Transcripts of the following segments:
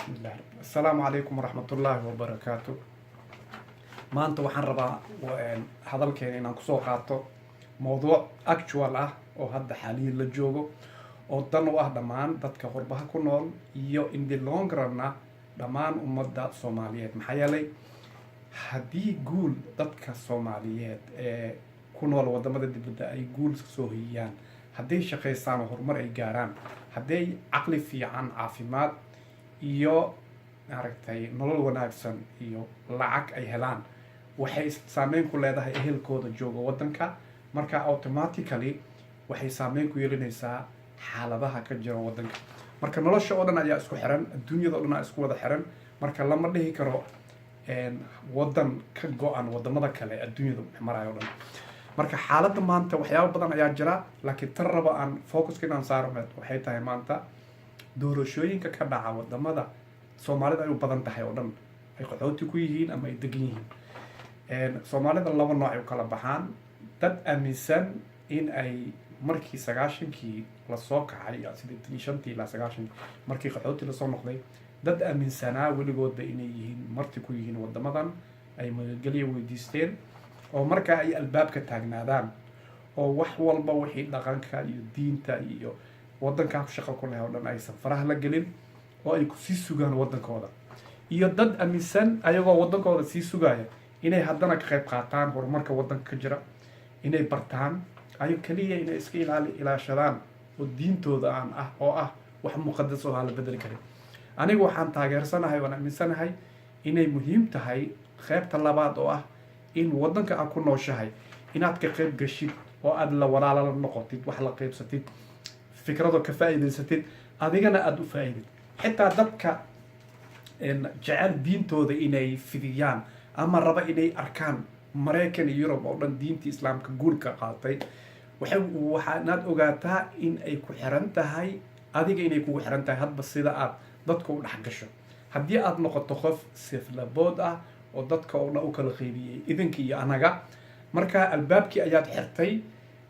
Bismillah. Asalaamu calaykum waraxmatullaahi wabarakaatu. Maanta waxaan rabaa hadalkeena inaan kusoo qaato mowduuc actual ah oo hadda xaaliyan la joogo, oo dan u ah dhammaan dadka qurbaha ku nool iyo in the long runna dhammaan ummadda Soomaaliyeed. Maxaa yeelay, haddii guul dadka Soomaaliyeed ee ku nool wadamada dibadda ay guul soo hoyiyaan, hadday shaqaystaan oo horumar ay gaaraan, hadday caqli fiican, caafimaad iyo maaragtay nolol wanaagsan iyo lacag ay helaan, waxay saameyn ku leedahay ehelkooda jooga waddanka. Marka automatically waxay saameyn ku yeelinaysaa xaaladaha ka jira waddanka. Marka nolosha oo dhan ayaa isku xiran, adduunyada o dhan ayaa isku wada xiran. Marka lama dhihi karo waddan ka go-an wadamada kale adduunyada marayo o dhan. Marka xaaladda maanta waxyaabo badan ayaa jira, laakiin tan raba aan focuska inaan saaro waxay tahay maanta doorashooyinka ka dhaca wadamada Soomaalida ay u badan tahay oo dhan, ay qaxooti ku yihiin ama ay degan yihiin. Soomaalida laba nooc ay u kala baxaan: dad aaminsan in ay markii 90kii lasoo kacay, 85tii ilaa 90kii markii qaxooti lasoo noqday, dad aaminsanaa weligoodba inay yihiin marti ku yihiin wadamadan, ay magangelya weydiisteen, oo marka ay albaabka taagnaadaan oo wax walba wixii dhaqanka iyo diinta iyo waddankaa ku shaqo ku leh oo dhan aysan faraha la gelin, oo ay kusii sugaan waddankooda, iyo dad aaminsan ayagoo waddankooda sii sugaya inay haddana ka qayb qaataan horumarka waddanka ka jira, inay bartaan ayo keliya inay iska ilaashadaan oo diintooda aan ah oo ah wax muqadas oo aan la bedeli karin. Aniga waxaan taageersanahay oon aaminsanahay inay muhiim tahay qaybta labaad, oo ah in waddanka aad ku nooshahay inaad ka qayb gashid oo aada la walaala la noqotid, wax la qaybsatid, fikrado ka faa'iidaysatid, adigana aada u faa'iidid. Xitaa dadka jecel diintooda inay fidiyaan ama raba inay arkaan Maraykan iyo Yurub oo dhan diintii Islaamka guulka qaatay, waxaanaad ogaataa in ay ku xiran tahay adiga, inay kugu xiran tahay hadba sida aad dadka u dhex gasho. Haddii aad noqoto qof seeflabood ah oo dadka oo dhan u kala qaybiyey idinka iyo anaga, marka albaabkii ayaad xirtay.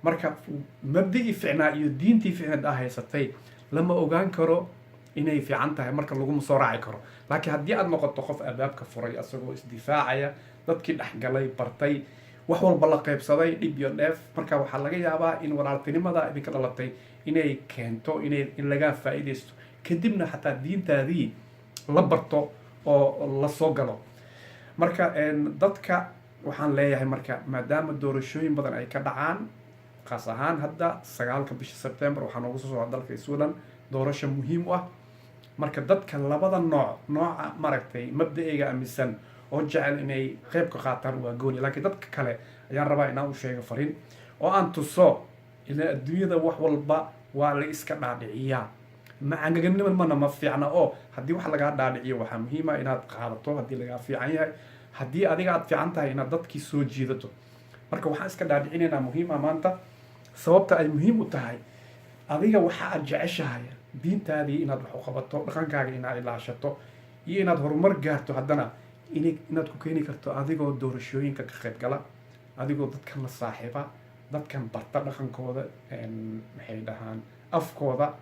Marka mabda'ii ficnaa iyo diintii ficneed aa haysatay lama ogaan karo inay fiican tahay, marka laguma soo raaci karo. Laakiin haddii aad noqoto qof albaabka furay, asagoo isdifaacaya, dadkii dhexgalay, bartay, wax walba la qaybsaday, dhib iyo dheef, marka waxaa laga yaabaa in walaaltinimada idinka dhalatay inay keento in lagaa faa'iidaysto, kadibna xataa diintaadii la barto oo la soo galo. Marka dadka waxaan leeyahay, marka maadaama doorashooyin badan ay ka dhacaan, khaas ahaan hadda 9-ka bisha Sebtembar waxaa noogu soo socda dalka Sweden doorasho muhiim u ah. Marka dadka labada nooc, nooca maaragtay mabda'eyga aaminsan oo jecel inay qayb ka qaataan waa gooni, laakiin dadka kale ayaan rabaa inaan u sheego fariin oo aan tuso. Ilaa adduunyada wax walba waa la iska dhaadhiciyaa, macangaganimana ma fiicna, oo haddii wax lagaa dhaadhiciyo waxaa muhiima inaad qaadato. Haddii lagaa fiican yahay, haddii adiga aad fiican tahay, inaad dadkii soo jiidato. Marka waxaan iska dhaadhicinaynaa muhiima maanta sababta ay muhiim u tahay adiga waxa aad jeceshahay, diintaadii inaad wax u qabato, dhaqankaaga inaad ilaashato iyo inaad horumar gaarto, haddana inaad ku keeni karto adigoo doorashooyinka ka qayb gala, adigoo dadkan la saaxiiba, dadkan barta dhaqankooda, maxay dhahaan, afkooda.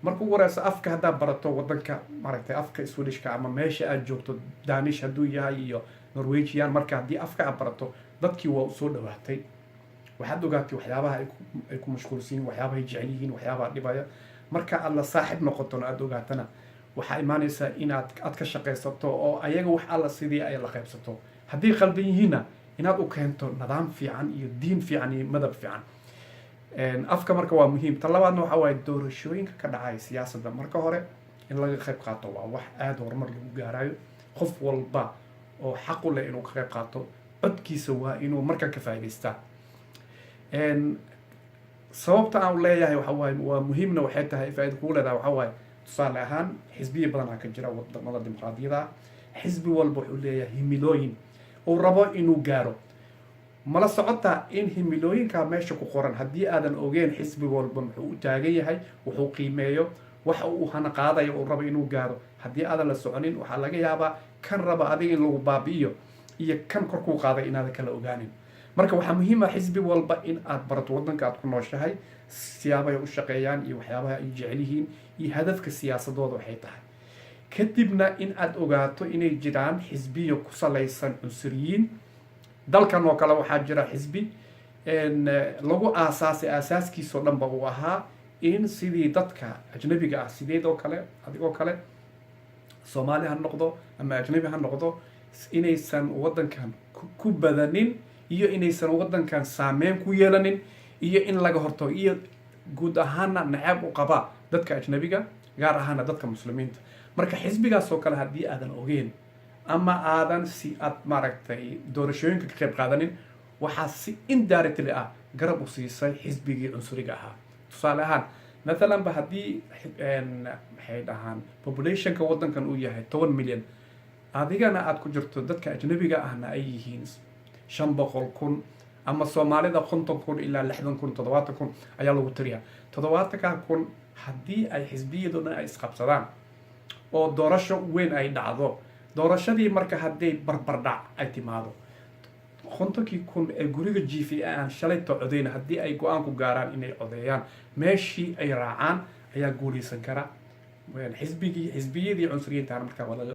Marka ugu horeysa afka haddaad barato wadanka, maaragtay afka Swedishka ama meesha aad joogto, Danish hadduu yahay iyo Norwegian, marka haddii afka aad barato, dadkii waa usoo dhawaatay, waxaad ogaatay waxyaabaha ay ku mashquulsan yihin, waxyaabahay jecel yihiin, waxyaabaha dhibaya. Marka aad la saaxib noqotona, aada ogaatana, waxaa imaanaysaa inaad aad ka shaqaysato oo ayaga wax alla sidii ay la qaybsato. Haddii qaldan yihiinna, inaad u keento nidaam fiican iyo diin fiican iyo madab fiican. Afka marka waa muhiim. Ta labaadna waxa waaye doorashooyinka ka dhacaya siyaasadda. Marka hore in laga qayb qaato waa wax aada horumar lagu gaarayo. Qof walba oo xaq u leh inuu ka qayb qaato codkiisa waa inuu markan ka faa'idaystaa. Sababta aan leeyahay waxa waaye waa muhiimna waxay tahay, faa'iida kugu leedahay waxa waaye, tusaale ahaan, xisbiya badanaa ka jira wadamada dimuqraadiyada ah. Xisbi walba wuxuu leeyahay himilooyin uu rabo inuu gaaro. Mala socotaa in himilooyinkaa meesha ku qoran, haddii aadan ogeen xisbi walba muxuu u taagan yahay, wuxuu qiimeeyo, waxa uu hana qaadayo, uu rabo inuu gaaro, haddii aadan la soconin, waxaa laga yaabaa kan raba adiga in lagu baabi'iyo iyo kan korkuu qaaday inaadan kala ogaanin. Marka waxaa muhiim ah xisbi walba in aad barato waddanka aad ku nooshahay, siyaabahay u shaqeeyaan iyo waxyaabaha ay jecel yihiin iyo hadafka siyaasadooda waxay tahay. Kadibna in aad ogaato inay jiraan xisbiyo ku salaysan cunsuriyiin. Dalkan oo kale waxaa jira xisbi lagu aasaasay, aasaaskiisoo dhanba uu ahaa in sidii dadka ajnabiga ah, sideed oo kale, adigoo kale, Soomaali ha noqdo ama ajnabi ha noqdo, inaysan waddankan ku badanin iyo inaysan waddankan saameyn ku yeelanin iyo in laga hortago, iyo guud ahaana naceeb u qaba dadka ajnabiga, gaar ahaana dadka Muslimiinta. Marka xisbigaas oo kale haddii aadan ogeyn ama aadan si aad maaragtay doorashooyinka ka qayb qaadanin, waxaa si indirectly ah garab u siisay xisbigii cunsuriga ahaa. Tusaale ahaan, mathalan ba, haddii, maxay dhahaan, populationka waddankan uu yahay 10 milyan, adigana aad ku jirto, dadka ajnabiga ahna ay yihiin 500,000, ama Soomaalida 50,000 ilaa 60,000, 70,000 ayaa lagu tiriyaa. 70-ka kun haddii ay xisbiyadu dhan ay isqabsadaan oo doorasho weyn ay dhacdo, doorashadii marka hadday barbardhac ay timaado, 50-kii kun ee guriga jiifay ee aan shalayto codeyn, haddii ay go-aan ku gaaraan inay codeeyaan, meeshii ay raacaan ayaa guuleysan kara xisbigii, xisbiyadii cunsuriyiintaana markaa waa laga